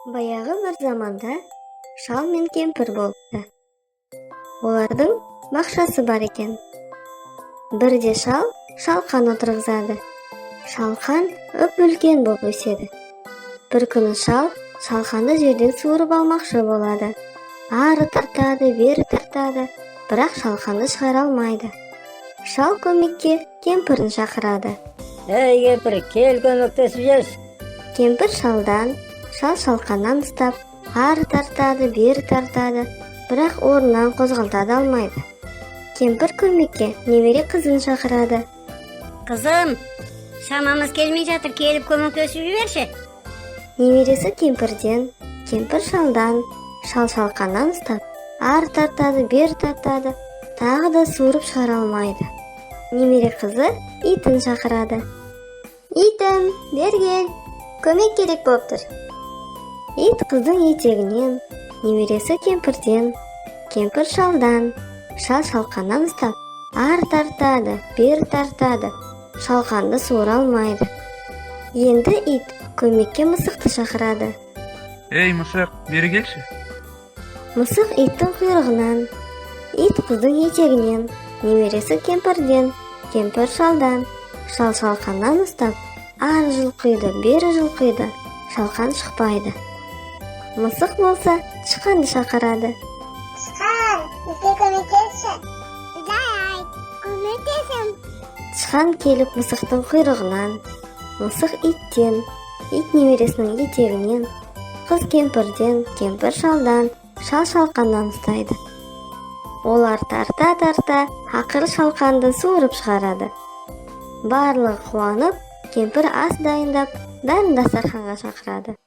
Баяғы бір заманда шал мен кемпір болыпты. Олардың бақшасы бар екен. Бірде шал шалқан отырғызады. Шалқан үп-үлкен болып өседі. Бір күні шал шалқанды жерден суырып алмақшы болады. Ары тартады, бері тартады, бірақ шалқанды шығара алмайды. Шал көмекке кемпірін шақырады. Ей, кемпір, кел, көмектесіп жіберші. Кемпір шалдан, шал шалқаннан ұстап, ары тартады, бері тартады, бірақ орнынан қозғалта да алмайды. Кемпір көмекке немере қызын шақырады. Қызым, шамамыз келмей жатыр, келіп көмектесіп жіберші. Немересі кемпірден, кемпір шалдан, шал шалқаннан ұстап, ары тартады, бері тартады, тағы да суырып шығара алмайды. Немере қызы итін шақырады. «Итім, бері кел, көмек керек болып тұр». Ит қыздың етегінен, немересі кемпірден, кемпір шалдан, шал шалқаннан ұстап, ары тартады, бері тартады, шалқанды суыра алмайды. Енді ит көмекке мысықты шақырады. Ей, мысық, бері келші. Мысық иттің құйрығынан, ит қыздың етегінен, немересі кемпірден, кемпір шалдан, шал шалқаннан ұстап, ары жұлқиды, бері жұлқиды, шалқан шықпайды. Мысық болса, тышқанды шақырады. Тышқан, бізге көмектесші. Жарайды, көмектесем. Тышқан келіп мысықтың құйрығынан, мысық иттен, ит немересінің етегінен, қыз кемпірден, кемпір шалдан, шал шалқаннан ұстайды. Олар тарта тарта ақыры шалқанды суырып шығарады. Барлығы қуанып, кемпір ас дайындап, бәрін дастарханға шақырады.